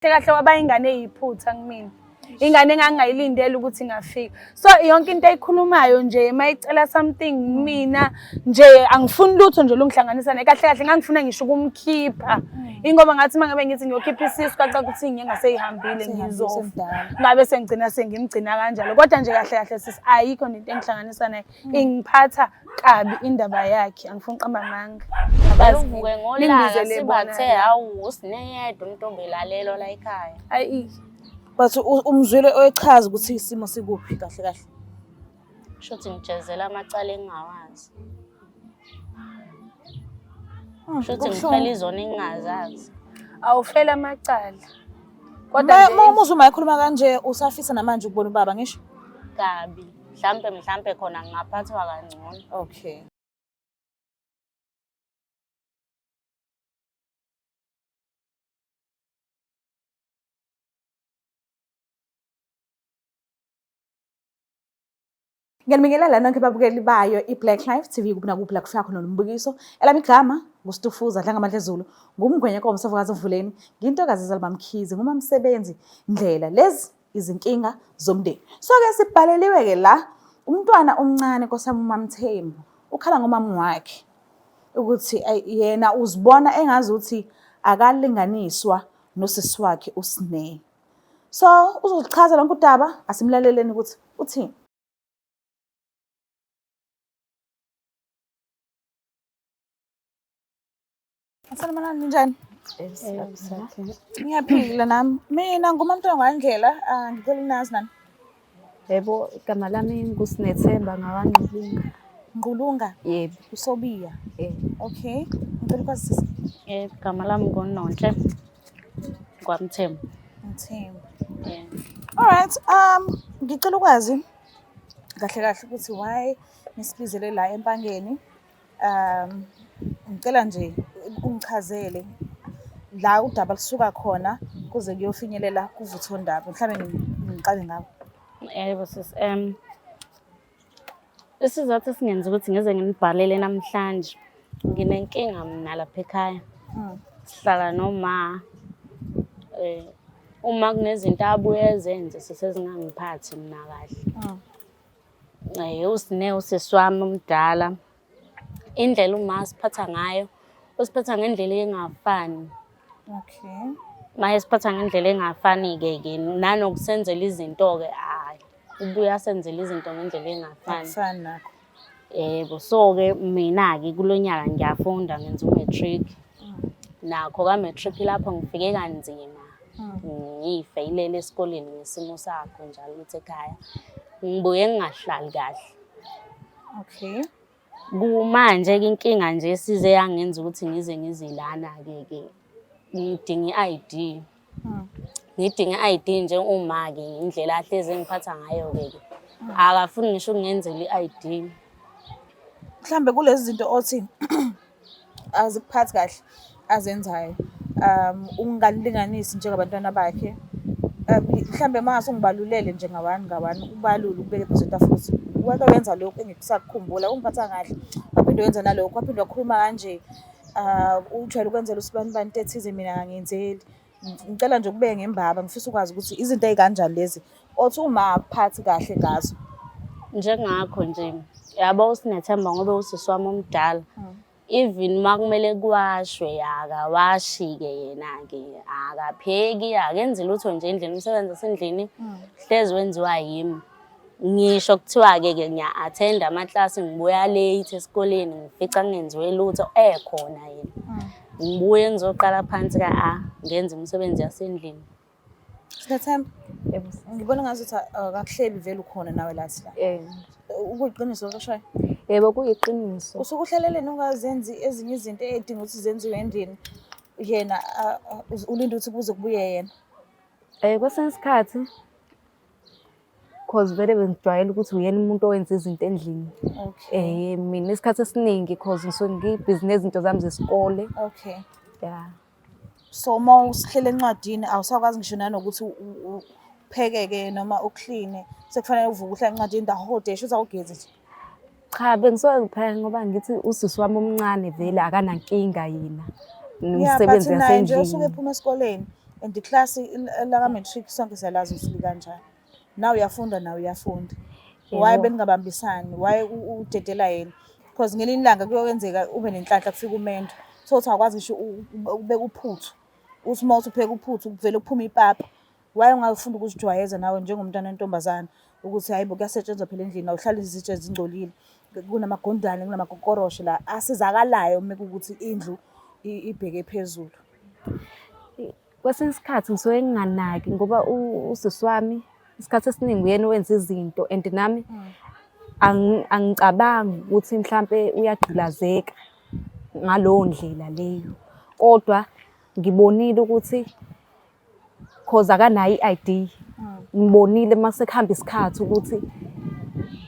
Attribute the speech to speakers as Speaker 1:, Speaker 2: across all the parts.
Speaker 1: Kahle waba ingane eyiphutha kumina. Ingane engangingayilindele ukuthi ingafika. So yonke into ayikhulumayo nje mayicela something mina nje angifuni lutho nje lungihlanganisa naye. Kahle kahle ngangifuna ngisho ukumkhipha. Ingoba ngathi mangabe ngithi ngiyokhipha isisu kwacaca ukuthi ngingaseyihambile ngizofa. Ngabe sengigcina sengimgcina kanjalo. Kodwa nje kahle kahle sisi ayikho nento engihlanganisa naye. Ingiphatha kabi indaba yakhe angifuni uqamba amanga.
Speaker 2: Bavuke ngolaka sibathe hawu usineyedwa umuntu obelalelwa la ekhaya.
Speaker 1: Ayi
Speaker 3: But umzwile oyechaza ukuthi isimo sikuphi kahle kahle.
Speaker 2: Shuthi ngijezela amacala engingawazi. Shuthi ngifela izona engingazazi.
Speaker 1: Awufela amacala.
Speaker 3: Kodwa uma umuzwa uma ekhuluma kanje usafisa namanje ukubona ubaba ngisho?
Speaker 2: Kabi. Mhlampe mhlampe khona ngingaphathwa kangcono.
Speaker 3: Okay. Ngiyanibingelela nonke babukeli bayo i-Black Life TV kuphi nakuphi la kufika khona lo mbukiso. Elami igama nguStufuza Dlangamandla Zulu, ngumngwenya komsavukazi Mvuleni, ngintokazi zalibamkhize, ngumamsebenzi Ndlela. Lezi izinkinga zomndeni. So-ke sibhaleliwe-ke la umntwana omncane Nkosi yami uMamthembu ukhala ngomama wakhe ukuthi yena uzibona engazuthi akalinganiswa nosisi wakhe uSne. So uzochaza lonke udaba asimlaleleni ukuthi uthini. Sanibonani, ninjani? Ngiyaphila nami. Mina ngumamntwana ngandlela, ah, ngicela unazi nani.
Speaker 4: Yebo, igama lami nguSinethemba ngakwaNgqulunga.
Speaker 3: Ngqulunga?
Speaker 4: Yebo.
Speaker 3: Usobiya?
Speaker 4: Yebo.
Speaker 3: Okay. Ngicela ukwazi sisi.
Speaker 2: Yebo, igama lami nguNonhle kwaMthembu.
Speaker 3: Mthembu.
Speaker 2: Yeah.
Speaker 3: All right. Ngicela ukwazi kahle kahle ukuthi why nisibizele la eMpangeni. Ngicela nje ungichazele la udaba lusuka khona kuze kuyofinyelela kuvuthondaba. Mhlawumbe ngiqale ngawe.
Speaker 2: Yebo sis, isizathu esingenza ukuthi ngize nginibhalele namhlanje, nginenkinga mina lapha ekhaya. Sihlala noma uma kunezinto abuye ezenze sesezingangiphathi mina kahle. USne usisi wami omdala, indlela uma asiphatha ngayo, usiphatha ngendlela engafani.
Speaker 3: Okay.
Speaker 2: Uma esiphatha ngendlela engafani-ke ke nanokusenzela izinto-ke hhayi, ubuye asenzele izinto ngendlela engafani.
Speaker 3: Akufani nakho.
Speaker 2: Yebo, so-ke mina-ke kulo nyaka ngiyafunda ngenza u-matric. Nakho ka-matric lapho ngifike kanzima. Ngiyifeyilele esikoleni ngesimo sakho njalo ukuthi ekhaya ngibuye ngingahlali kahle.
Speaker 3: Okay.
Speaker 2: Kumanje-ke inkinga nje esize yangenza ukuthi ngize ngizilana-ke ke ngidinga i-ID. Ngidinga i-ID nje uma-ke indlela ahlezi engiphatha ngayo-ke ke. Akafuni ngisho ukungenzela i-ID.
Speaker 3: Mhlambe kulezi zinto othi azikuphathi kahle azenzayo ungalinganisi njengabantwana bakhe mhlambe uma ngase ungibalulele nje ngawani ngawani ubalule ukubeke phezu kwetafula ukuthi wake wenza lokhu engikusakukhumbula ungiphatha kahle waphinde wenza nalokhu waphinde wakhuluma kanje ujwayele ukwenzela usibanibani into ethize mina akangenzeli. Ngicela nje ukubeke ngembaba ngifisa ukwazi ukuthi izinto ey'kanjani lezi othi uma akuphathi kahle ngazo.
Speaker 2: Njengakho nje yabo uSinethemba ngoba usisi wami omdala. Even uma kumele kuwashwe akawashi-ke yena-ke akapheki akenzi lutho nje endlini umsebenzi wasendlini hlezi wenziwa yimi. Ngisho kuthiwa-ke ke ngiya-attend-a amaklasi ngibuya late esikoleni ngifica kungenziwe lutho ekhona yena. Ngibuye ngizoqala phansi ka-A ngenze imisebenzi yasendlini.
Speaker 3: Sinethemba,
Speaker 4: Yebo sis.
Speaker 3: ngibona ngazuthi akakuhlebi vele ukhona nawe lathi la.
Speaker 4: Yebo.
Speaker 3: Kuyiqiniso lokho oshoyo?
Speaker 4: Yebo kuyiqiniso.
Speaker 3: Usuke uhlaleleni ungazenzi ezinye izinto ey'dinga ukuthi zenziwe endlini yena ulinde ukuthi kuze kubuye yena?
Speaker 4: Kwesinye isikhathi cause vele bengijwayele ukuthi uyena umuntu owenza izinto endlini.
Speaker 3: Okay.
Speaker 4: Mina isikhathi esiningi cause ngisuke ngibhizi nezinto zami zesikole.
Speaker 3: Okay.
Speaker 4: Yeah.
Speaker 3: So uma usihlele encwadini awusakwazi ngisho nanokuthi uphekeke noma ukline, sekufanele uvuke uhlale encwadini the whole day, shuthi awugezi nje.
Speaker 4: Cha, bengisuke ngipheka ngoba ngithi usisi wami omncane vele akanankinga yena
Speaker 3: Yeah, but
Speaker 4: nomsebenzi
Speaker 3: naye nje usuke
Speaker 4: yasendlini.
Speaker 3: ephuma esikoleni. And iklasi laka-matric sonke siyalazi ukuthi likanjani. Nawe uyafunda, nawe uyafunda. Why
Speaker 4: Yebo.
Speaker 3: beningabambisani? Why udedela yena? Because ngelinye ilanga kuyokwenzeka ube nenhlanhla kufika umendo. So uthi awukwazi ngisho ukubeka uphuthu. Uthi uma uthi upheka uphuthu kuvele kuphume ipapa. Why ungafunda ukuzijwayeza nawe njengomntwana wentombazane ukuthi hayi bo, kuyasetshenzwa phela endlini, awuhlali izitsha zingcolile. Kunamagundane, kunamakokoroshe la asizakalayo uma kuwukuthi indlu ibheke phezulu.
Speaker 4: Kwesinye isikhathi ngisuke nginganaki ngoba usisi wami isikhathi esiningi uyena owenza izinto and nami angicabangi ukuthi mhlampe uyagqilazeka ngaleyo ndlela leyo. Kodwa ngibonile ukuthi cause akanayo i-ID. Ngibonile uma sekuhamba isikhathi ukuthi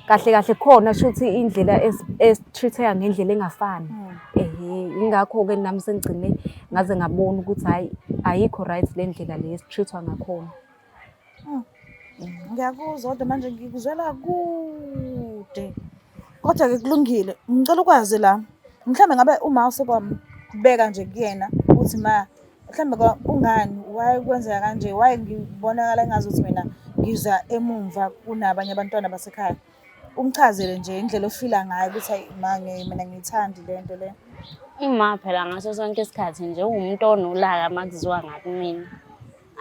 Speaker 4: kahle kahle khona shuthi indlela esi-treat-eka ngendlela engafani. Ehhe, yingakho-ke nami sengigcine ngaze ngabona ukuthi hhayi ayikho right le ndlela le esi-treat-wa ngakhona.
Speaker 3: Ngiyakuzwa kodwa manje ngikuzwela kude. Kodwa-ke kulungile, ngicela ukwazi la, mhlawumbe ngabe uma usekwambeka nje kuyena ukuthi ma mhlawumbe kungani, why kwenzeka kanje, why ngibonakala engazuthi mina ngiza emumva kunabanye abantwana basekhaya. Umchazele nje indlela ofila ngayo ukuthi hayi ma mina ngiyithandi le nto le.
Speaker 2: Uma phela ngaso sonke isikhathi nje uwumuntu onolaka uma kuziwa ngakumina.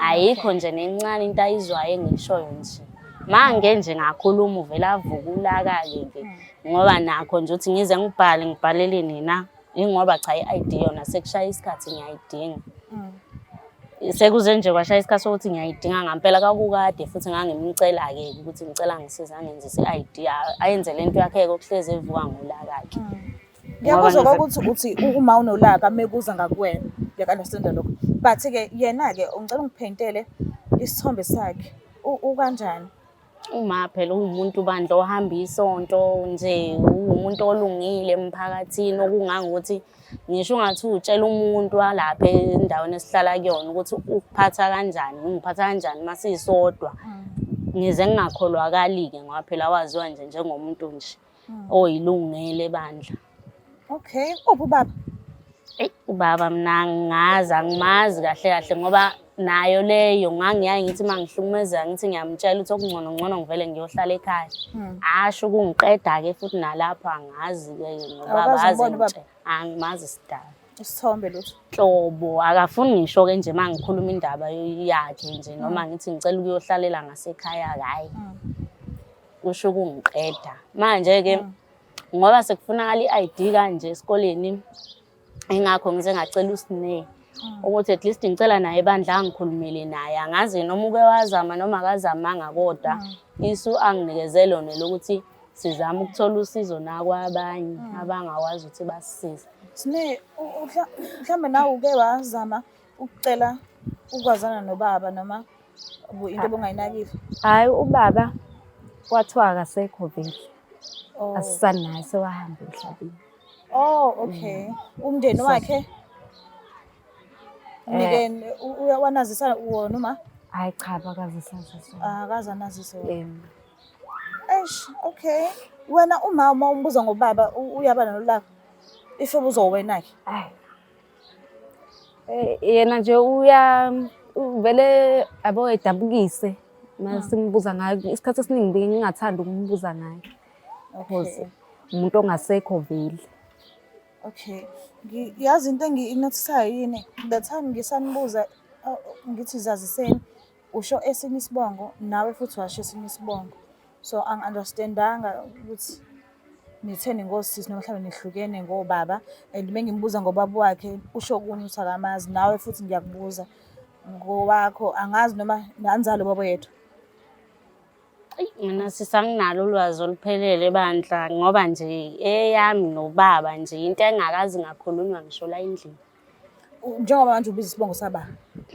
Speaker 2: Ayikho nje nencane into ayizwayo engiyishoyo nje. Mange nje ngakhuluma uvele avuke ulaka-ke ke ngoba nakho nje ukuthi ngize ngibhale ngibhalele nina ingoba cha i-ID yona sekushaya isikhathi ngiyayidinga. Sekuze nje kwashaya isikhathi sokuthi ngiyayidinga ngampela kwakukade futhi ngangimcela-ke ukuthi ngicela angisize angenzise i-ID ayenze le nto yakhe-ke okuhlezi evuka ngolaka-ke.
Speaker 3: Ngiyakuzwa kwakuthi uthi uma unolaka mekuza ngakuwena, ngiyaku-understand-a lokho. But-ke yena-ke ngicela ungipheyintele isithombe sakhe, ukanjani?
Speaker 2: Uma phela uwumuntu bandla ohamba isonto nje, uwumuntu olungile emphakathini okungangokuthi ngisho ungathi utshela umuntu walapha endaweni esihlala kuyona ukuthi ukuphatha kanjani, ungiphatha kanjani uma sisodwa. Ngize ngingakholwakali-ke ngoba phela waziwa nje njengomuntu nje oyilungele bandla.
Speaker 3: Okay, uphi ubaba?
Speaker 2: Eyi, ubaba mina angingazi, angimazi kahle kahle ngoba nayo leyo ngangiyaye ngithi uma ngihlukumezeka ngithi ngiyamtshela ukuthi okungcono ngcono ngivele ngiyohlala ekhaya. Asho ukungiqeda-ke futhi nalapho angazi-ke ngobaba
Speaker 3: Awukaze
Speaker 2: aze
Speaker 3: umbone ubaba?
Speaker 2: ngitshele. Angimazi sidala.
Speaker 3: Isithombe lutho.
Speaker 2: Nhlobo, akafuni ngisho-ke nje uma ngikhuluma indaba yakhe nje noma ngithi ngicela ukuyohlalela ngasekhaya-ke hhayi. Kusho ukungiqeda. Manje-ke ngoba sekufunakala i-ID kanje esikoleni, ingakho ngize ngacela uSne ukuthi at least ngicela naye ebandla angikhulumele naye. Angazi noma uke wazama noma akazamanga kodwa isu anginikeze lona lokuthi sizame ukuthola usizo nakwabanye abangakwazi ukuthi basisize.
Speaker 3: Sne, mhlawumbe nawe uke wazama ukucela ukwazana nobaba noma into obungayinakile?
Speaker 4: Hhayi, ubaba kwathiwa akasekho vele.
Speaker 3: Oh.
Speaker 4: Asisanaye, sewahamba emhlabeni.
Speaker 3: Oh, okay. Umndeni wakhe nike uyawanazisa wona uma?
Speaker 4: Hhayi cha, bakazisazisa.
Speaker 3: Akaze anazise wona. Eish, okay. Wena uma umbuza ngobaba uyaba nolaka? If ubuzwa wena-ke?
Speaker 4: Hhayi. Yena nje uya uvele yabo edabukise uma simbuza ngayo. Isikhathi esiningi bengingathandi ukumbuza ngayo. Because umuntu ongasekho vele.
Speaker 3: Okay. Yazi into engiyinothisayo yini? The time ngisanibuza ngithi zaziseni, usho esinye isibongo nawe futhi washo esinye isibongo. So angi-understand-anga ukuthi nitheni ngosisi noma mhlawumbe nihlukene ngobaba and mengimbuza ngobaba wakhe usho okunye ukuthi akamazi, nawe futhi ngiyakubuza ngowakho angazi noma nanizala ubaba oyedwa.
Speaker 2: Eyi, mina sisi anginalo ulwazi oluphelele bandla ngoba nje eyami nobaba nje into engakaze ngakhulunywa ngisho la endlini.
Speaker 3: Njengoba manje ubiza isibongo saba?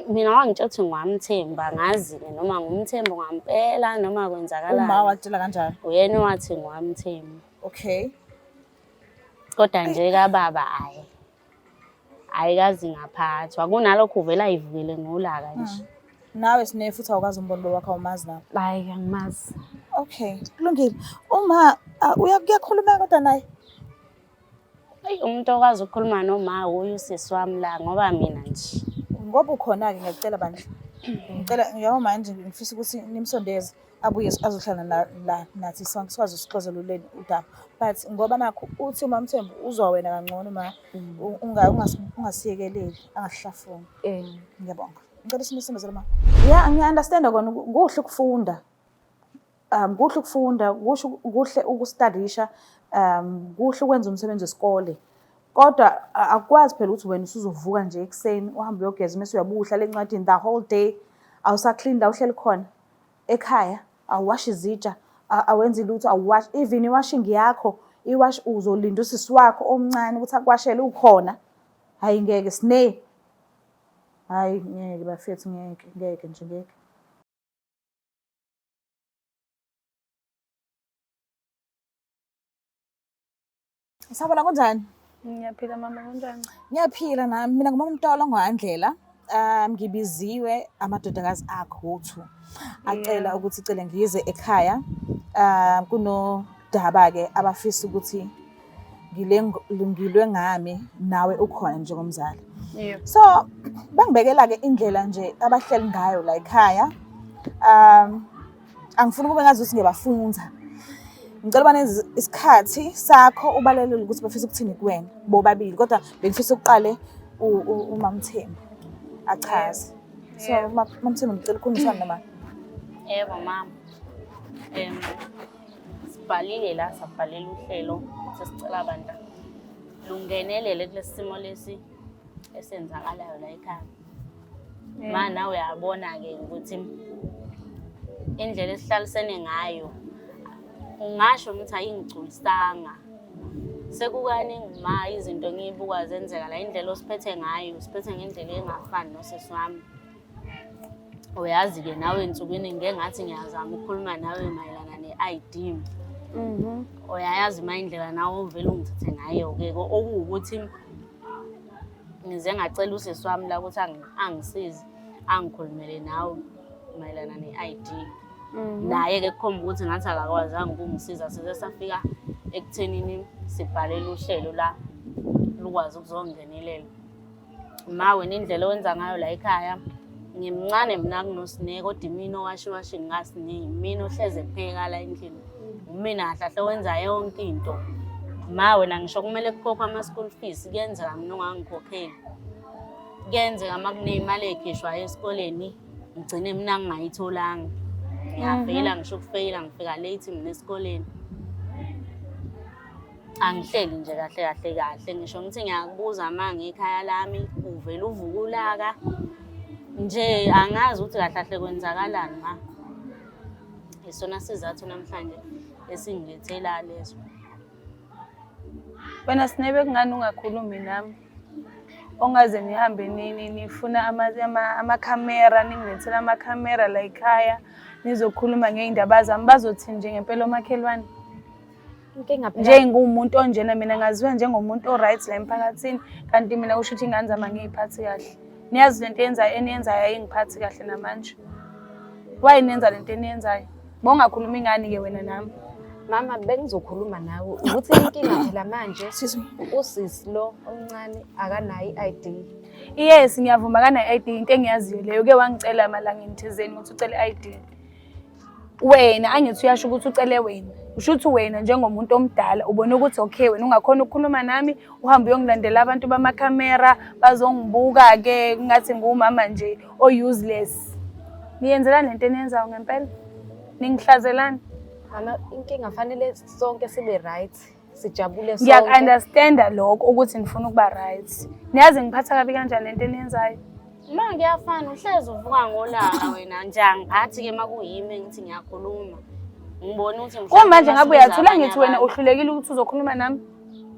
Speaker 2: Mina wangitshela ukuthi ngwamthembu, angazi-ke noma ngumthembu ngampela noma kwenzakalani.
Speaker 3: Uma wakutshela kanjalo?
Speaker 2: Uyena owathi ngwamthembu.
Speaker 3: Okay.
Speaker 2: Kodwa nje kababa hhayi, ayikaze ngaphathwa. Kunalokho uvele ayivukele ngolaka nje.
Speaker 3: Nawe Sne futhi awukazi umbona ubaba wakho, awumazi nawe?
Speaker 4: Hhayi, angimazi.
Speaker 3: Okay, kulungile. Uma kuyakhulumeka kodwa naye?
Speaker 2: Eyi, umuntu okwazi ukukhuluma noma uye usisi wami la ngoba mina nje.
Speaker 3: Ngoba ukhona-ke ngiyacela bandla. Ngicela njengoba manje ngifisa ukuthi nimsondeze abuye azohlala la nathi sonke sikwazi usixozeluleni udaba. But ngoba nakhu uthi uMaMthembu uzwa wena kangcono ma ungasiyekeleli angasihlafuni. Ngiyabonga. Ngicela sinisondezele ma. Yeah, ngiya-understand-a kona kuhle ukufunda. Kuhle ukufunda, kusho kuhle ukustadisha, kuhle ukwenza umsebenzi wesikole. Kodwa akukwazi phela ukuthi wena usuzovuka nje ekuseni uhambe uyogeza mese uyabuya uhlala encwadini the whole day, awusa-clean la uhleli khona ekhaya, awuwashi izitsha, awenzi lutho, awuwashi even i-washing yakho, iwash uzolinda usisi wakho omncane ukuthi akuwashele ukhona. Hhayi ngeke Sne. Hhayi ngeke bafethu ngeke, ngeke nje ngeke. Sawubona kunjani?
Speaker 1: Ngiyaphila mama kunjani?
Speaker 3: Ngiyaphila nami. Mina ngumama uMtolo ngoAndlela. Ngibiziwe amadodakazi akho wo-two. Acela ukuthi cele ngize ekhaya. Kunodaba-ke abafisa ukuthi ngilwe ngami nawe ukhona njengomzali. So bangibekela-ke indlela nje abahleli ngayo la ekhaya. Angifuni kube ngazi ukuthi ngiyabafunza. Ngicela ubaneze isikhathi sakho ubalelele ukuthi bafisa ukuthini kuwena bobabili kodwa bengifisa ukuqale uMamthembu achaze. So MaMthembu ngicela ukhulumisane noma.
Speaker 2: Yebo mama. Sibhalile la sabhalela uhlelo ukuthi sicela abantu lungenelele kulesi simo lesi esenzakalayo la ekhaya. Ma nawe uyabona-ke ukuthi indlela esihlalisene ngayo ungasho ngithi ayingigculisanga. Sekukaningi ma izinto engiyibuka zenzeka la indlela osiphethe ngayo usiphethe ngendlela engafani nosisi wami. Uyazi-ke nawe ensukwini ngike ngathi ngiyazama ukukhuluma nawe mayelana ne-I_D. Uyayazi ma indlela nawe ovele ungithathe ngayo-ke okuwukuthi ngize ngacela usisi wami la ukuthi angisize angikhulumele nawe mayelana ne-I_D. Naye-ke kukhomba ukuthi ngathi akakwazanga ukungisiza size safika ekuthenini sibhalele uhlelo la lukwazi ukuzongenelela. Ma wena indlela owenza ngayo la ekhaya ngimncane mina kunoSine kodwa imina owasha iwashini kaSine imina ohleze epheka la endlini umina kahle kahle owenza yonke into. Ma wena ngisho kumele kukhokhwe ama-school fees kuyenzeka mina ungangikhokheli. Kuyenzeka uma kuney'mali ey'khishwayo esikoleni ngigcine mina ngingayitholanga. Ngiyafeyila ngisho ukufeyila ngifika late mina esikoleni. Angihleli nje kahle kahle kahle ngisho ngithi ngiyakubuza ma ngekhaya lami uvele uvuke ulaka nje angazi ukuthi kahle kahle kwenzakalani ma. Isona sizathu namhlanje esingilethe la leso.
Speaker 1: Wena Sinebe kungani ungakhulumi nami? Ongaze nihambe nifuna amakhamera ningilethele amakhamera la ekhaya nizokhuluma ngey'ndaba zami bazothini nje ngempela omakhelwane?
Speaker 4: Inkinga phela
Speaker 1: Njengumuntu onjena mina ngaziwa njengomuntu o-right la emphakathini kanti mina kusho ukuthi ingane zami angiyiphathi kahle. Niyazi lento yenzayo eniyenzayo ayingiphathi kahle namanje. Why nenza lento eniyenzayo? Bowungakhulumi ngani-ke wena nami?
Speaker 4: Mama bengizokhuluma nawe ukuthi inkinga phela manje usisi lo omncane akanayo i-ID.
Speaker 1: Yes, ngiyavuma akanayo i-ID into engiyaziyo leyo. Uke wangicela emalangeni thizeni ukuthi ucele i-ID. Wena angithi uyasho ukuthi ucele wena. Usho ukuthi wena njengomuntu omdala ubona ukuthi okay wena ungakhona ukukhuluma nami uhambe uyongilandela abantu bamakhamera bazongibuka-ke ngathi ngiwumama nje o-useless. Niyenzelani lento eniyenzayo ngempela? Ningihlazelani?
Speaker 4: Mama inkinga fanele sonke sibe right sijabule sonke.
Speaker 1: Ngiyaku-understanda lokho ukuthi nifuna ukuba right. Niyazi ngiphatha kabi kanjani lento eniyenzayo?
Speaker 2: Ma kuyafana uhlezi uvuka ngolaka wena nje angiphathi-ke uma kuyimi ngithi ngiyakhuluma. Ngibona ukuthi mhlawumbe
Speaker 1: Kumanje ngabe
Speaker 2: basubiza
Speaker 1: uyathula
Speaker 2: abanye
Speaker 1: ngithi wena
Speaker 2: abantu.
Speaker 1: uhlulekile ukuthi uzokhuluma nami?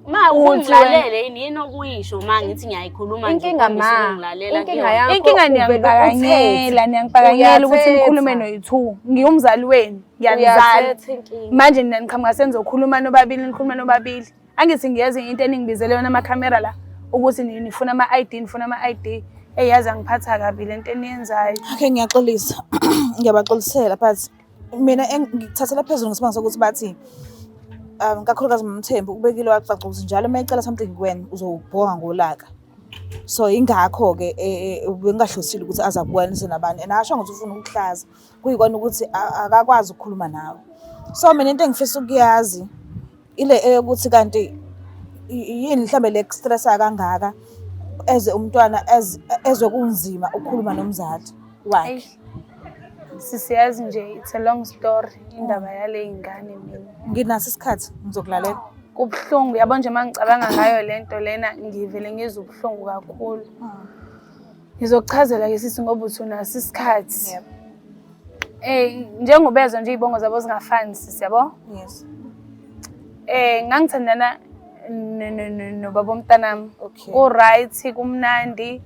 Speaker 2: Ma
Speaker 1: Uthi wena-
Speaker 2: ungilalele yini yini okuyisho ma ngithi ngiyayikhuluma nje
Speaker 4: Inkinga
Speaker 2: ukhombisa
Speaker 4: ma,
Speaker 2: ukungilalela
Speaker 4: inkinga
Speaker 2: kuyona.
Speaker 4: yakho
Speaker 1: Inkinga
Speaker 4: uvele
Speaker 1: niyangibhakanyela,
Speaker 4: uthethe.
Speaker 1: niyangibhakanyela ukuthi nikhulume
Speaker 4: Uyathetha.
Speaker 1: noyi-two. Ngiwumzali wenu, ngiyanizala.
Speaker 4: Uyathetha inkinga.
Speaker 1: Manje nina niqhamuka senizokhuluma nobabili, nikhuluma nobabili. Angithi ngiyazi into eningibizele yona amakhamera la ukuthi nifuna ama-ID, nifuna ama-ID. Eyi yazi angiphatha kabi lento eniyenzayo.
Speaker 3: Okay, ngiyaxolisa. Ngiyabaxolisela but mina ngikuthathela phezulu ngesibanga sokuthi bathi kakhulukazi MaMthembu ubekile wacaca ukuthi njalo uma ecela something kuwena uzowubhonga ngolaka. So ingakho-ke bengingahlosile ukuthi aze abukanise nabantu and akasho ukuthi ufuna ukukuhlaza, kuyikona ukuthi akakwazi ukukhuluma nawe. So mina into engifisa ukuyazi ile eyokuthi kanti yini mhlambe le ku-stress-a kangaka eze umntwana ezwe kunzima ukukhuluma nomzali wakhe.
Speaker 1: Sisi yazi nje it's a long story indaba yale ingane mina.
Speaker 3: Nginaso isikhathi ngizokulalela.
Speaker 1: Kubuhlungu yabo nje uma ngicabanga ngayo le nto lena ngivele ngizwe ubuhlungu kakhulu. Ngizokuchazela ke sisi ngoba uthi unaso isikhathi.
Speaker 3: Yebo.
Speaker 1: Njengoba ezwa nje iy'bongo zabo zingafani sisi yabo.
Speaker 3: Yes.
Speaker 1: Ngangithandana nobaba womntanami.
Speaker 3: Okay.
Speaker 1: Ku-right, kumnandi.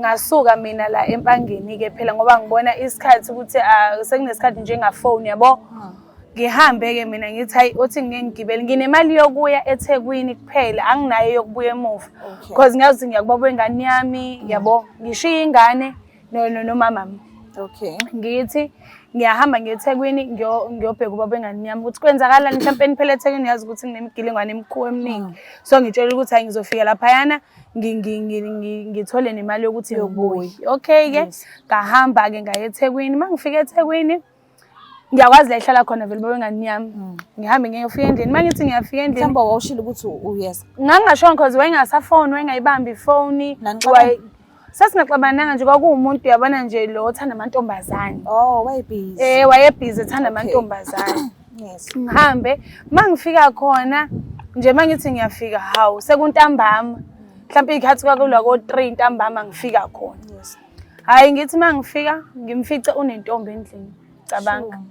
Speaker 1: Ngasuka mina la Empangeni-ke phela ngoba ngibona isikhathi ukuthi sekunesikhathi njengafoni yabo. Ngihambe-ke mina ngithi hayi uthi ngike ngigibele nginemali yokuya eThekwini kuphela anginayo yokubuya emuva.
Speaker 3: Okay.
Speaker 1: Because ngiyazi ukuthi ngiyakubaba wengane yami yabo ngishiye ingane nomamami.
Speaker 3: Okay.
Speaker 1: Ngithi ngiyahamba ngiye eThekwini ngiyobheka ubaba wengane yami ukuthi kwenzakalani mhlawumpe phela eThekwini yazi ukuthi nginemigilingwane emikhulu eminingi. So ngitshela ukuthi hayi ngizofika laphayana ngithole nemali yokuthi ngibuye. Okay-ke ngahamba-ke ngaya eThekwini. Uma ngifika eThekwini ngiyakwazi la ihlala khona vele baba wengane yami. Ngihambe ngiyofika endlini. Uma ngithi ngiyafika endlini
Speaker 3: Mhlawumbe wawushilo ukuthi uyeza.
Speaker 1: Ngangingashongo cause wayengasafoni, wayengayibambi ifoni.
Speaker 3: Nanixabana?
Speaker 1: Sasingaxabananga nje kwakuwumuntu uyabona nje lo othanda amantombazane.
Speaker 3: Oh, wayebhizi.
Speaker 1: Wayebhizi ethanda
Speaker 3: Okay.
Speaker 1: amantombazane.
Speaker 3: Yes.
Speaker 1: Ngihambe, uma ngifika khona nje uma ngithi ngiyafika hawu sekuntambama. Mhlawumbe iy'khathi kwakulwa ko-3 ntambama ngifika khona.
Speaker 3: Yes.
Speaker 1: Hhayi ngithi uma ngifika ngimfice unentombi endlini. Cabanga.
Speaker 3: Sure.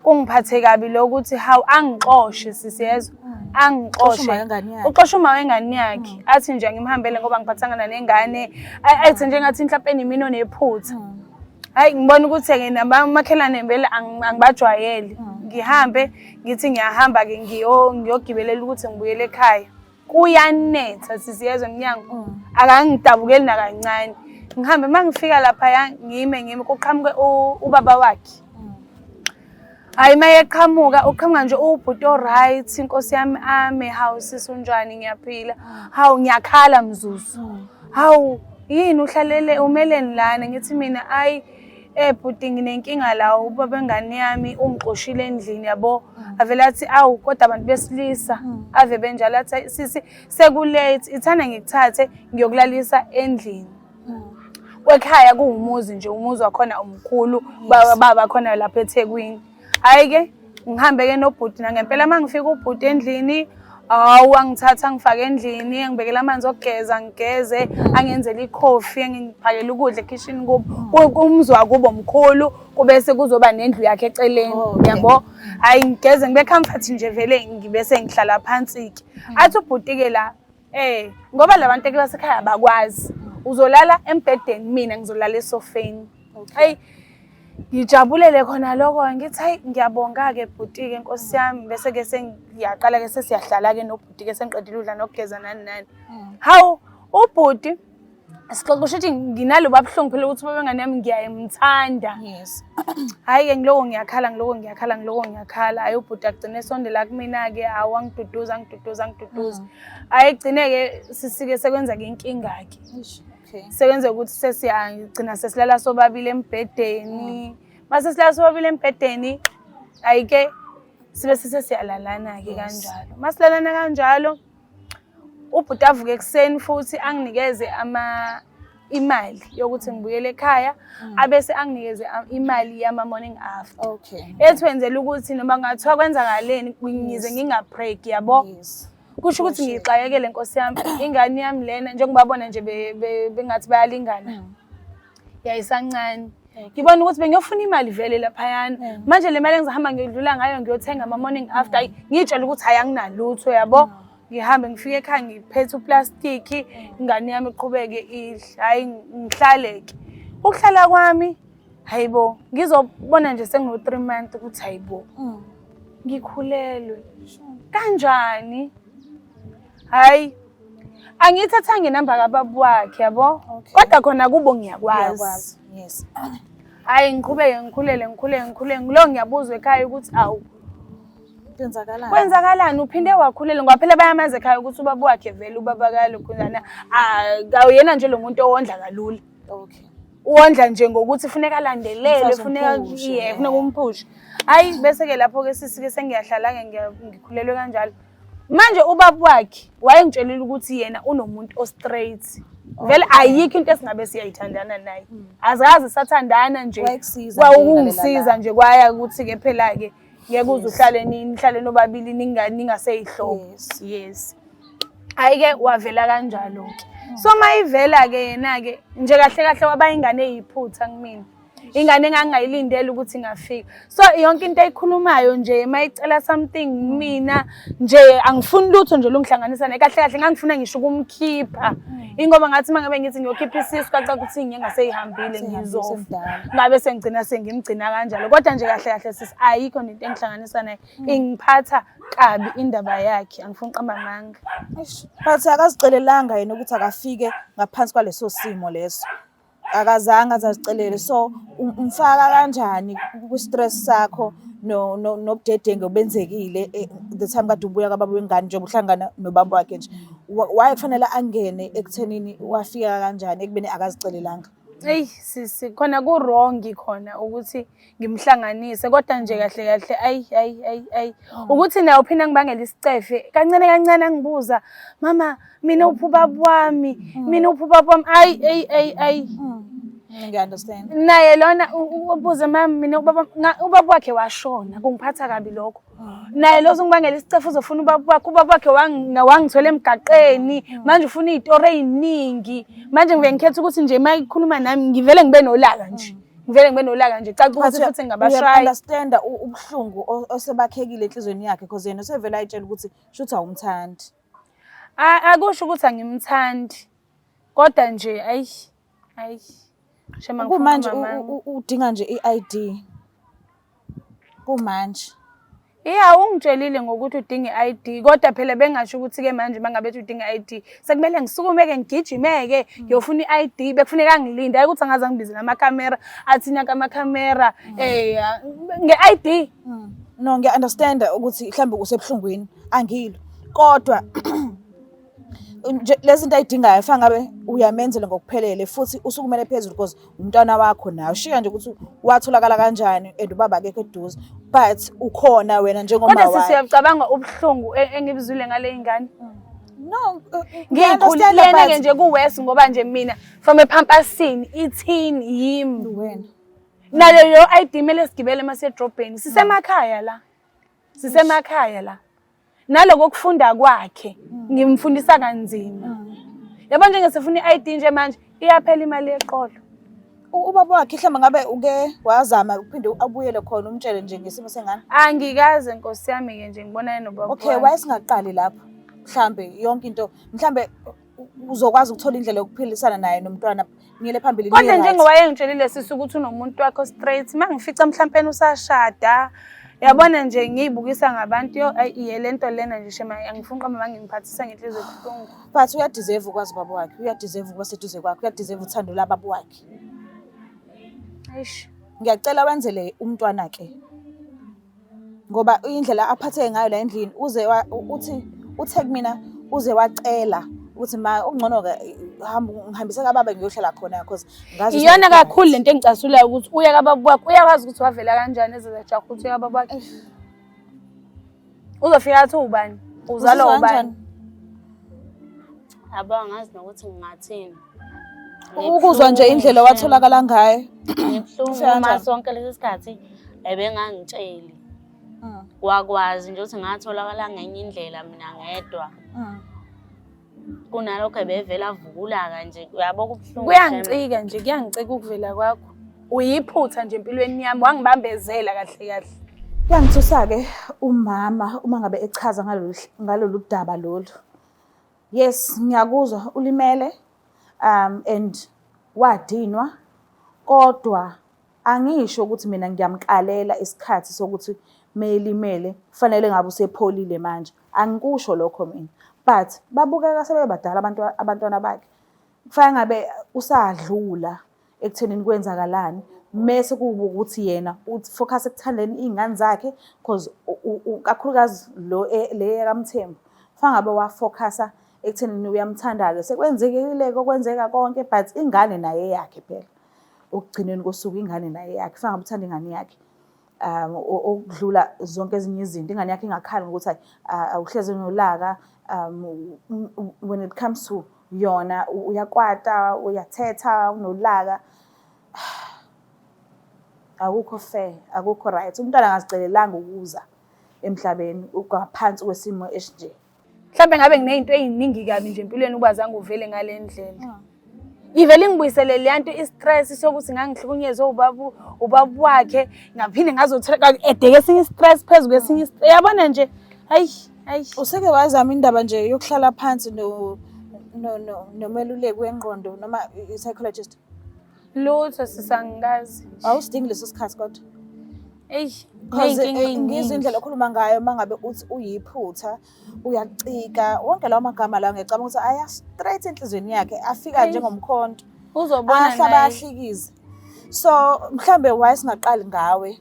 Speaker 1: Kungiphathe kabi lokuthi hawu angixoshe sisi yezwa. Angixoshe.
Speaker 3: Uxosha uma wengane yakhe.
Speaker 1: Uxosha uma wengane yakhe. Athi nje ngimhambele ngoba ngiphathangana nengane. Athi nje ngathi mhlawumbe mina onephutha. Hayi ngibona ukuthi-ke nabamakhelwane vele angibajwayele. Ngihambe ngithi ngiyahamba-ke ngiyogibelela ukuthi ngibuyele ekhaya. Kuyanetha sisi yezwa emnyango. Akangidabukeli nakancane. Ngihambe uma ngifika laphaya ngime ngime kuqhamuke ubaba wakhe. Hhayi uma eqhamuka uqhamuka nje uwubhuti o-right inkosi yami ame hawu sisi unjani ngiyaphila. Hawu ngiyakhala mzuzu. Hawu yini uhlalele umeleni lana ngithi mina ayi bhuti nginenkinga la ubaba wengane yami ungixoshile endlini yabo. Avele athi awu kodwa abantu besilisa ave benjalo athi "Ayi, sisi sekulate ithanda ngikuthathe ngiyokulalisa endlini. Kwekhaya kuwumuzi nje umuzi wakhona umkhulu baba khona lapha eThekwini. Hhayi-ke ngihambe-ke nobhuti nangempela uma ngifika ubhuti endlini awu angithatha angifake endlini angibekela amanzi okugeza ngigeze angenzele ikhofi angiphakele ukudla ekhishini kubo. Umuzi wakubo mkhulu kubese kuzoba nendlu yakhe eceleni yabo. Hhayi ngigeze ngibe comfort nje vele ngibese ngihlala phansi-ke. Athi ubhuti-ke la ngoba la bantu basekhaya abakwazi. Uzolala embhedeni mina ngizolala esofeni. Hayi ngijabulele khona lokho ngithi hayi ngiyabonga-ke bhuti-ke nkosi yami bese-ke sengiyaqala-ke sesiyahlala-ke nobhuti-ke sengiqedile udla nokugeza nani nani. Hawu ubhuti sixoxa kusho ukuthi nginaloba buhlungu phela ukuthi ubaba wengane yami ngiyayimthanda.
Speaker 3: Yes.
Speaker 1: Hhayi-ke ngiloko ngiyakhala ngiloko ngiyakhala ngiloko ngiyakhala. Hhayi ubhuti agcine esondela kumina-ke hawu angiduduza angiduduza angiduduza. Hhayi gcine-ke sisike sekwenzeka inkinga-ke.
Speaker 3: Eish, okay.
Speaker 1: Sekwenzeka ukuthi sesiyagcina sesilala sobabili embhedeni. Mase silala sobabili embhedeni, hhayi-ke sibe sesesiyalalana-ke kanjalo. Masilalana kanjalo, ubhuti avuke ekuseni futhi anginikeze imali yokuthi ngibuyele ekhaya, abese anginikeze imali yama-morning after.
Speaker 3: Okay.
Speaker 1: Ethi wenzela ukuthi noma kungathiwa kwenzakaleni ngize ngingapreg yabo.
Speaker 3: Yes.
Speaker 1: Kusho ukuthi ngiyixakekele nkosi yami, ingane yami lena njengoba bona nje bengathi bayalingana. Yayisancane. Ngibona ukuthi bengiyofuna imali vele laphayana. Manje le mali engizohamba ngiyodlula ngayo ngiyothenga ama-morning after, ayi, ngiyitshela ukuthi hhayi anginalutho yabo. Ngihambe ngifike ekhaya ngiphethe uplastiki, ingane yami iqhubeke idle. Hhayi ngihlale-ke. Ukuhlala kwami, hayibo, ngizobona nje sengino-3 months ukuthi hayibo. Ngikhulelwe. Kanjani? Hhayi, angiyithathanga inamba kababa wakhe yabo.
Speaker 3: Okay.
Speaker 1: Kodwa khona kubo ngiyakwazi.
Speaker 3: Ngiyakwazi. Yes.
Speaker 1: Hhayi ngiqhubeke ngikhulele ngikhulele ngikhulele ngilo ngiyabuzwa ekhaya ukuthi awu.
Speaker 3: Kwenzakalani?
Speaker 1: Kwenzakalani? Uphinde wakhulelwa ngoba phela bayamazi ekhaya ukuthi ubaba wakhe vele ubaba kalokhuzana kawuyena nje lo muntu owondla kalula.
Speaker 3: Okay.
Speaker 1: Wondla nje ngokuthi funeka alandelele,
Speaker 3: Umfazi
Speaker 1: funeka
Speaker 3: umphushe,
Speaker 1: yeah, funeka umphushe. Hayi bese ke lapho ke sisi ke sengiyahlala ke ngikhulelwe kanjalo. Manje ubaba wakhe wayengitshelile ukuthi yena unomuntu o-straight. Vele ayikho into esingabe siyayithandana naye. Azikaze sathandana nje.
Speaker 3: Wayekusiza nje ngalela
Speaker 1: Kwawukungisiza
Speaker 3: langa.
Speaker 1: nje kwaya ukuthi ke phela ke ngeke uze uhlale nihlale nobabili ningaseyihlobo.
Speaker 3: Yes.
Speaker 1: Yes. Hhayi-ke wavela kanjalo-ke. So uma ivela-ke yena-ke nje kahle kahle waba ingane eyiphutha kumina. Ingane engangingayilindele ukuthi ingafika. So yonke into ayikhulumayo nje uma icela something kumina nje angifuni lutho nje olungihlanganisa naye. Kahle kahle ngangifuna ngisho ukumkhipha. Ingoba ngathi uma ngabe ngithi ngiyokhipha isisu kwacaca ukuthi ngingaseyihambile
Speaker 3: Seyihambile,
Speaker 1: ngizofa.
Speaker 3: semdala.
Speaker 1: Ngabe sengigcina sengimgcina kanjalo. Kodwa nje kahle kahle sisi ayikho nento engihlanganisa naye. Ingiphatha kabi indaba yakhe, angifuni uqamba amanga.
Speaker 3: Eish, But akazicelelanga yena ukuthi akafike ngaphansi kwaleso simo leso. Akazange aze azicelele. So umfaka kanjani kwi-stress sakho nobudedengu obenzekile the time kade ubuya kababa wengane njengoba uhlangana nobaba wakhe nje. Why kufanele angene ekuthenini wafika kanjani ekubeni akazicelelanga?
Speaker 1: Eyi sisi khona ku-wrong khona ukuthi ngimhlanganise kodwa nje kahle kahle ayi ayi ayi ayi ukuthi naye uphinde angibangele isicefe kancane kancane angibuza mama mina uphi ubaba wami mina uphi ubaba wami ayi ayi ayi ayi
Speaker 3: Ngiya-understand.
Speaker 1: Naye lona ubuze mama mina ubaba ubaba wakhe washona kungiphatha kabi lokho. Naye lo uzongibangela isicefe uzofuna ubaba wakhe ubaba wakhe wangithola emgaqeni manje ufuna iy'tori ey'ningi manje ngivele ngikhetha ukuthi nje uma ikhuluma nami ngivele ngibe nolaka nje. Ngivele ngibe nolaka nje caca ukuthi futhi ngingabashaya.
Speaker 3: Understand ubuhlungu osebakhekile enhlizweni yakhe because yena usevele ayitshela ukuthi shuthi awumthandi.
Speaker 1: Akusho ukuthi angimthandi kodwa nje ayi ayi shema ngifuna
Speaker 3: Kumanje
Speaker 1: umamami.
Speaker 3: udinga nje i-ID. Kumanje.
Speaker 1: Ya ungitshelile ngokuthi udinga i-ID kodwa phela bengasho ukuthi-ke manje uma ngabe ethi udinga i-ID sekumele ngisukume-ke ngigijime-ke ngiyofuna i-ID bekufuneka angilinde hayi ukuthi angaze angibizele amakhamera athi naka amakhamera um nge-ID.
Speaker 3: No, ngiya-understand ukuthi mhlawumbe usebuhlungwini angilo kodwa nje lezi zinto ayidingayo fanele ngabe uyamenzela ngokuphelele futhi usukumele phezulu because umntwana wakho nawe ushiya nje ukuthi watholakala kanjani and ubaba akekho eduze but ukhona wena njengoma
Speaker 1: Kodwa sisi
Speaker 3: wakhe.
Speaker 1: uyacabanga ubuhlungu engibuzwile ngale ngane.
Speaker 3: No,
Speaker 1: Ngiyikhulile yena-ke nje ku-worse ngoba nje mina from epampasini ithini yimi.
Speaker 3: Wena.
Speaker 1: Nalo leyo ID kumele sigibele uma sisedrobheni. Sisemakhaya la. Sisemakhaya la. Naloko kufunda kwakhe ngimfundisa kanzima. Yabo njengesifuna i-ID nje manje iyaphela imali yeqolo.
Speaker 3: Ubaba wakhe mhlawumbe ngabe uke wazama uphinde abuyele khona umtshele nje ngesimo sengane.
Speaker 1: Angikaze nkosi yami-ke nje ngibonane nobaba
Speaker 3: Okay,
Speaker 1: wami.
Speaker 3: wayesingaqali lapho. Mhlambe yonke into mhlambe uzokwazi ukuthola indlela yokuphilisana naye nomntwana niyele phambili
Speaker 1: Kodwa
Speaker 3: niye right.
Speaker 1: njengoba wayengitshelile sisi ukuthi unomuntu wakho straight, uma ngifica mhlampeni usashada, yabona nje ngiyibukisa ngabantu yo ayi iye lento lena nje shema angifuni qamba manje ngiphathisa ngenhliziyo ebuhlungu.
Speaker 3: But uyadeserve ukwazi ubaba wakhe, uyadeserve ukuba seduze kwakhe, uyadeserve uthando lababa wakhe.
Speaker 1: Eish.
Speaker 3: Ngiyacela wenzele umntwana ke. Ngoba indlela aphatheke ngayo la endlini uze uthi uthe kumina uze wacela ukuthi ma okungcono ke hamba ngihambise kababa ngiyohlala khona because ngazi
Speaker 1: Iyona kakhulu lento engicasulayo ukuthi uya kababa wakhe uyakwazi ukuthi wavela kanjani ezezajaha ukuthi uya kababa wakhe. Uzofika athi ubani? Uzalwa ubani?
Speaker 2: Yabo angazi nokuthi ngingathini.
Speaker 3: Ukuzwa nje indlela watholakala ngayo.
Speaker 2: Ngibuhlungu
Speaker 3: Ufika
Speaker 2: uma
Speaker 3: kanjani?
Speaker 2: sonke lesi sikhathi ebengangitsheli. Wakwazi nje ukuthi ngatholakala ngenye indlela mina ngedwa. Kunalokho ebevele avukulaka nje uyabo kubuhlungu.
Speaker 1: Kuyangicika nje, kuyangicika ukuvela kwakho. Uyiphutha nje empilweni yami, wangibambezela kahle kahle.
Speaker 3: Kuyangithusa-ke umama uma ngabe echaza ngalolu daba lolu. Yes, ngiyakuzwa ulimele and wadinwa kodwa angisho ukuthi mina ngiyamkalela isikhathi sokuthi melimele kufanele ngabe usepholile manje. Angikusho lokho mina. But babukeka sebebadala abantu abantwana bakhe. Kufanele ngabe usadlula ekuthenini kwenzakalani. Mese kuba ukuthi yena u-focus ekuthandeni iy'ngane zakhe cause kakhulukazi lo le kaMthembu fanele ngabe wa-focus-a ekuthenini uyamthanda-ke sekwenzekile-ke okwenzeka konke but ingane naye eyakhe phela okugcineni kosuku ingane naye eyakhe fanele ngabe uthanda ingane yakhe um okudlula zonke ezinye izinto ingane yakhe ingakhali ngokuthi awuhlezi nolaka um when it comes to yona uyakwata uyathetha unolaka akukho fair akukho right umntwana angazicelelanga ukuza emhlabeni ngaphansi kwesimo esinje
Speaker 1: Mhlawumbe ngabe nginey'nto ey'ningi kabi nje empilweni ukuba zange uvele ngale ndlela. Ivele ingibuyisele leya nto i-stress sokuthi ngangihlukunyezwe ubaba ubaba wakhe ngaphinde ngazothola edeke esinye i-stress phezu kwesinye i-stress. Yabona nje, hayi hayi.
Speaker 3: Useke wazama indaba nje yokuhlala phansi no no no nomeluleki wengqondo noma i-psychologist?
Speaker 1: Lutho sisangikazi.
Speaker 3: Awusidingi leso sikhathi kodwa.
Speaker 1: Eish,
Speaker 3: Because
Speaker 1: ney'nkinga
Speaker 3: ngizwe
Speaker 1: ey'ningi.
Speaker 3: indlela okhuluma ngayo uma ngabe uthi uyiphutha uyacika wonke lawo magama lawo ngiyacabanga ukuthi aya straight enhliziyweni yakhe afika
Speaker 1: Eyi.
Speaker 3: njengomkhonto
Speaker 1: Uzobona
Speaker 3: ahlaba
Speaker 1: naye.
Speaker 3: ahlikize so mhlambe why singaqali ngawe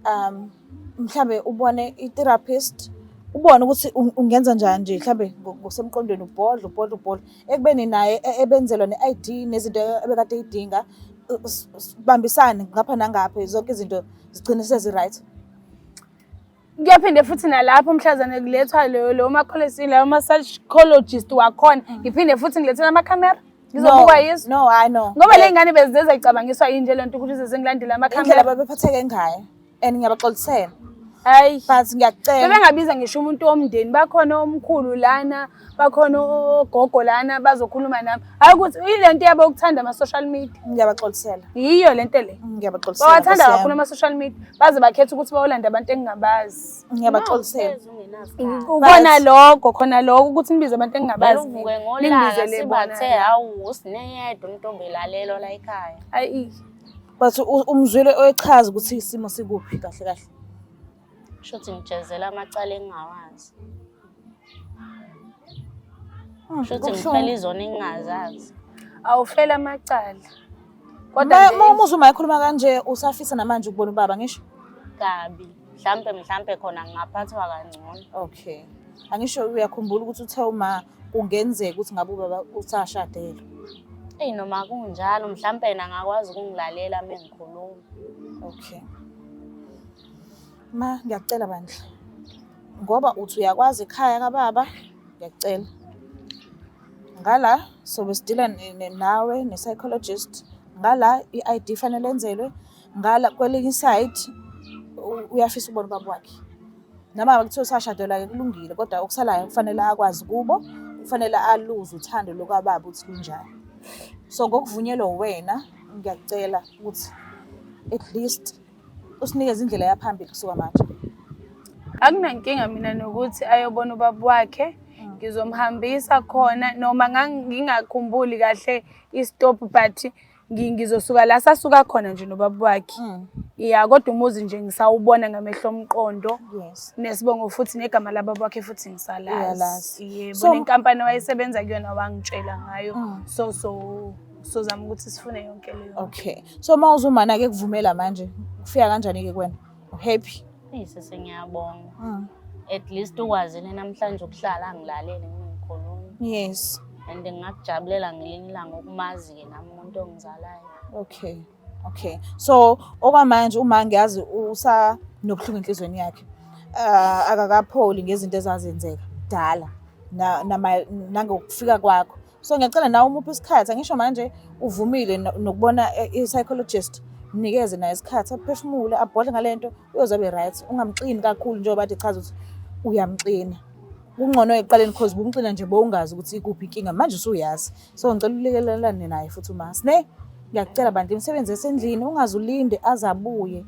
Speaker 3: um mhlambe ubone i-therapist ubone ukuthi ungenza njani nje mhlambe ngokusemqondweni ubhodle ubhodle ubhodle ekubeni naye ebenzelwa ne-ID nezinto ebekade eyidinga bambisane ngapha nangapha zonke izinto zigcine sezi-right.
Speaker 1: Kuyaphinde futhi nalapho mhlazane kulethwa leyo lo makholesi layo ma-psychologist wakhona ngiphinde futhi ngilethele amakhamera ngizobukwa yizo
Speaker 3: No, I know.
Speaker 1: ngoba le ngane bezizeza icabangiswa yini nje le nto ukuthi ize zingilandele
Speaker 3: Indlela
Speaker 1: amakhamera
Speaker 3: babephatheke ngayo and ngiyabaxolisela
Speaker 1: hayi
Speaker 3: but ngiyacela
Speaker 1: bebengabiza ngisho umuntu womndeni bakhona omkhulu lana bakhona ogogo lana bazokhuluma nami hayi ukuthi ile nto yabo yokuthanda ama-social media
Speaker 3: ngiyabaxolisela
Speaker 1: yiyo le nto le
Speaker 3: ngiyabaxolisela
Speaker 1: bawathanda
Speaker 3: Nkosi yami.
Speaker 1: kakhulu ama-social media baze bakhetha ukuthi bayolanda abantu engingabazi
Speaker 3: ngiyabaxolisela
Speaker 1: Ukona lokho khona lokho ukuthi nibize abantu engingabazi
Speaker 2: Uvuke ngolaka
Speaker 1: ningibizele bona
Speaker 2: sibathe hawu usineyedwa umuntu obelalelwa la ekhaya.
Speaker 1: Ayi
Speaker 3: but umzwile oyechaza ukuthi isimo sikuphi kahle kahle
Speaker 2: Shuthi ngijezela amacala engingawazi. Shuthi ngifela izona engingazazi.
Speaker 1: Awufela amacala. Kodwa
Speaker 3: uma umuzwa uma ekhuluma kanje usafisa namanje ukubona ubaba ngisho?
Speaker 2: Kabi. Mhlampe mhlampe khona ngingaphathwa kangcono.
Speaker 3: Okay. Angisho uyakhumbula ukuthi uthe uma kungenzeka ukuthi ngabe ubaba usashadelwe.
Speaker 2: Eyi noma kunjalo mhlampe yena angakwazi ukungilalela uma ngikhuluma.
Speaker 3: Okay. Ma ngiyakucela bandla. Ngoba uthi uyakwazi ekhaya kababa, ngiyakucela. Ngala sobe sidila nawe ne-psychologist, ngala i-I_D fanele enzelwe, ngala kwelinye isayidi uyafisa ukubona ubaba wakhe. Noma ngabe kuthiwa usashadelwa-ke kulungile kodwa okusalayo kufanele akwazi kubo, kufanele aluze uthando lukababa ukuthi lunjani. So ngokuvunyelwa uwena, ngiyakucela ukuthi at least usinikeze indlela yaphambili kusuka manje.
Speaker 1: Akunankinga mina nokuthi ayobona ubaba wakhe ngizomhambisa khona noma ngingakhumbuli kahle istop but ngizosuka la sasuka khona nje nobaba wakhe. Ya kodwa umuzi nje ngisawubona ngamehlo omqondo.
Speaker 3: Yes.
Speaker 1: Nesibongo futhi negama lababa wakhe futhi ngisalazi.
Speaker 3: Uyalazi.
Speaker 1: Yebo
Speaker 3: So-
Speaker 1: nenkampani wayesebenza kuyona wangitshela ngayo. So so sozama ukuthi sifune yonke leyo.
Speaker 3: Okay. So uma uzumana ke kuvumela manje, kufika kanjani ke kuwena? Happy?
Speaker 2: Eyi sisi ngiyabonga. At least ukwazile namhlanje ukuhlala angilalele ngikhuluma.
Speaker 3: Yes.
Speaker 2: And ngingakujabulela ngelinye ilanga ukumazi-ke nami umuntu ongizalayo.
Speaker 3: Okay. Okay. So okwamanje uma ngiyazi usa nobuhlungu enhlizweni yakhe. Akakapholi ngezinto ezazenzeka kudala na nangokufika kwakho. So ngiyacela nawe umuphe isikhathi angisho manje uvumile nokubona i-psychologist mnikeze naye isikhathi aphefumule abhodle ngalento uyoze abe right ungamxini kakhulu njengoba kade echaza ukuthi uyamxina kungcono ekuqaleni cause bumxina nje bowungazi ukuthi ikuphi inkinga manje usuyazi so ngicela ulekelelane naye futhi uma sine ngiyakucela bantu imisebenzi esendlini ungaze ulinde aze abuye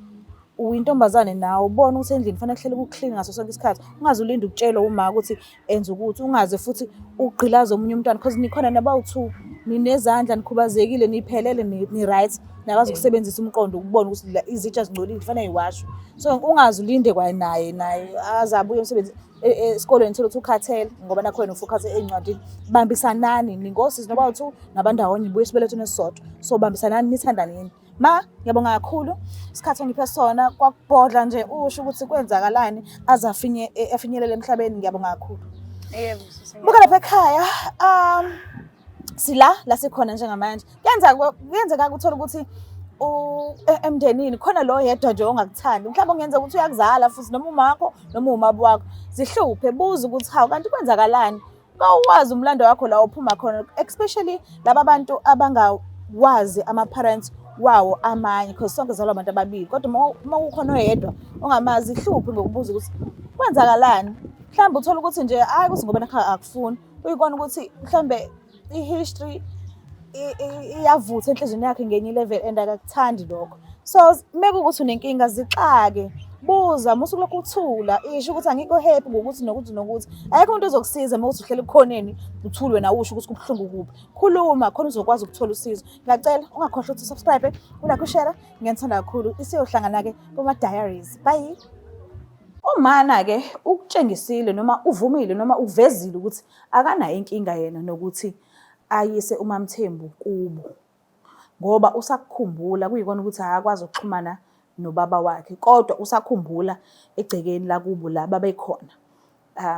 Speaker 3: uyintombazane nawe ubone ukuthi endlini kufanele kuhlele ku-clean ngaso sonke isikhathi ungaze ulinde ukutshelwa uma ukuthi enza ukuthi ungaze futhi ugqilaze omunye umntwana because nikhona nabawu-two ninezandla nikhubazekile niphelele ni-right nakwazi ukusebenzisa umqondo ukubona ukuthi izitsha zingcolile kufanele yiwashwe so ungaze ulinde kwanaye naye aze abuye emsebenzi esikolweni thole ukuthi ukhathele ngoba nakho wena ufocus ey'ncwadini bambisanani ningosizi noba u-two nabandawonye nibuye esibelethweni esisodwa so bambisanani nithandaneni. Ma, ngiyabonga kakhulu isikhathi ongiphe sona kwakubhodla nje usho ukuthi kwenzakalani aze afinyelele emhlabeni. Ngiyabonga kakhulu.
Speaker 1: Yebo, sisi.
Speaker 3: Buka lapha ekhaya, sila la sikhona njengamanje. Kuyenzeka ukuthola ukuthi emndenini khona lo yedwa nje ongakuthandi. Mhlawumbe kungenzeka ukuthi uyakuzala futhi noma umakho noma umama wakho. Zihluphe, buza ukuthi hawu kanti kwenzakalani. Kawuwazi umlando wakho la uphuma khona, especially laba bantu abangawazi ama-parents wawo amanye, because sonke sizalwa abantu ababili, kodwa uma kukhona oyedwa ongamazi, hluphe ngokubuza ukuthi kwenzakalani. Mhlawumbe uthole ukuthi nje hhayi ukuthi ngoba nakho akufuni, uyikona ukuthi mhlawumbe i-history iyavutha enhliziyweni yakhe ngenye i-level and akakuthandi lokho. So mekuwukuthi unenkinga, zixake, buza, musu kulokhu uthula, isho ukuthi angikho happy ngokuthi nokuthi nokuthi. Ayikho umuntu ozokusiza uma uthi uhlele ekhoneni uthule wena usho ukuthi kubuhlungu kuphi. Khuluma khona uzokwazi ukuthola usizo. Ngiyacela ungakhohlwa ukuthi usubscribe, ulike, ushare. Ngiyanithanda kakhulu. Isiyohlangana-ke kuma-diaries. Bye. Umana-ke ukutshengisile noma uvumile noma uvezile ukuthi akanayo inkinga yena nokuthi ayise uMaMthembu kubo, ngoba usakukhumbula kuyikona ukuthi akakwazi ukuxhumana nobaba wakhe, kodwa usakhumbula egcekeni lakubo la babekhona.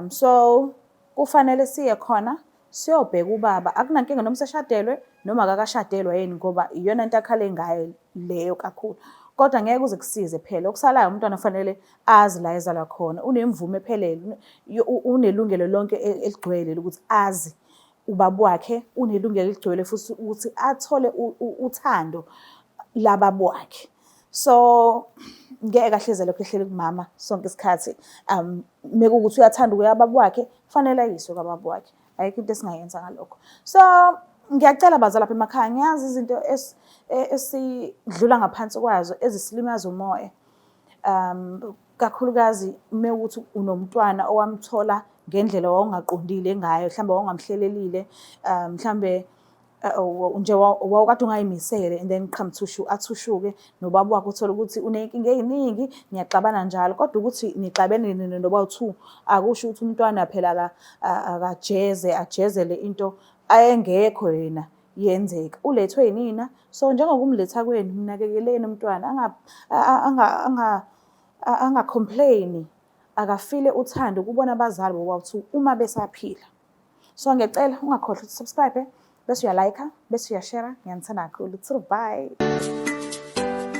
Speaker 3: So kufanele siye khona siyobheka ubaba. Akunankinga noma useshadelwe noma akakashadelwa yini, ngoba iyona into akhale ngayo leyo kakhulu. Kodwa ngeke kuze kusize phela, okusalayo umntwana kufanele azi la ezalwa khona, unemvume ephelele, unelungelo lonke eligcwele lokuthi azi ubaba wakhe, unelungelo eligcwele futhi ukuthi athole uthando lababa wakhe. So ngeke ahleze lokho ehleli kumama sonke isikhathi. Mekuwukuthi uyathanda ukuya kubaba wakhe, kufanele ayiswe kwababa wakhe. Ayikho into esingayenza ngalokho. So ngiyacela bazali lapha emakhaya, ngiyazi izinto esidlula ngaphansi kwazo ezisilimaza umoya. Kakhulukazi mewukuthi unomntwana owamthola ngendlela wawungaqondile ngayo, mhlawumbe wawungamhlelelile, mhlawumbe nje wawukade ungayimisele, and then qhamthushu athushuke nobaba wakho, uthole ukuthi uney'nkinga ey'ningi, niyaxabana njalo. Kodwa ukuthi nixabene nina noba two akusho ukuthi umntwana phela akajeze ajezele into ayengekho yena yenzeka. Ulethwe yinina, so njengokumletha kwenu mnakekeleni umntwana, anga-complain-i, akafile uthando kubona abazali bobawu-two uma besaphila. So ngiyacela ungakhohlwa ukuthi subscribe, bese uyalike, bese uyashare. Ngiyanithanda kakhulu. Bye.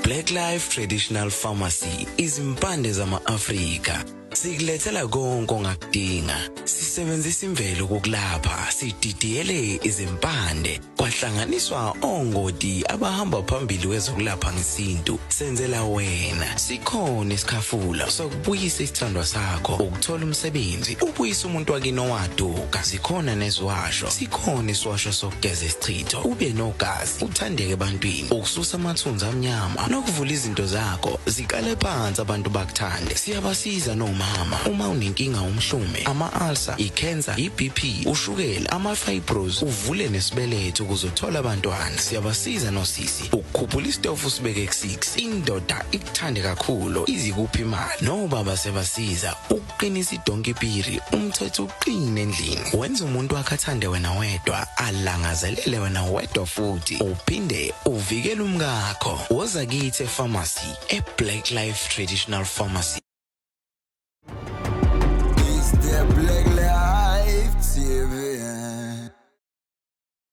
Speaker 5: Black Life Traditional Pharmacy, izimpande zama-Afrika. Sikulethela konke ongakudinga. Sisebenzisa imvelo ukukulapha, sididiyele izimpande, kwahlanganiswa ongoti abahamba phambili kwezokulapha ngesintu. Senzela wena. Sikhona isikhafula sokubuyisa isithandwa sakho, ukuthola umsebenzi, ubuyise umuntu wakini owaduka. Zikhona neziwasho, sikhona isiwasho sokugeza isichitho, ube nogazi, uthandeke ebantwini, ukususa amathunzi amnyama nokuvula izinto zakho ziqale phansi abantu bakuthande. Siyabasiza nomama uma unenkinga, umhlume, ama-ulcer, i-cancer, i-BP, ushukela, ama-fibros, uvule nesibeletho ukuze uthole abantwana. Siyabasiza nosisi ukukhuphula isitofu usibeke ku-6, indoda ikuthande kakhulu, izikuphi imali. Nobaba siyabasiza ukuqinisa idonki piri, umthetho uqine endlini, wenza umuntu wakhe athande wena wedwa, alangazelele wena wedwa, futhi uphinde uvikele umkakho. Woza kithi epharmacy, e-Black Life Traditional Pharmacy.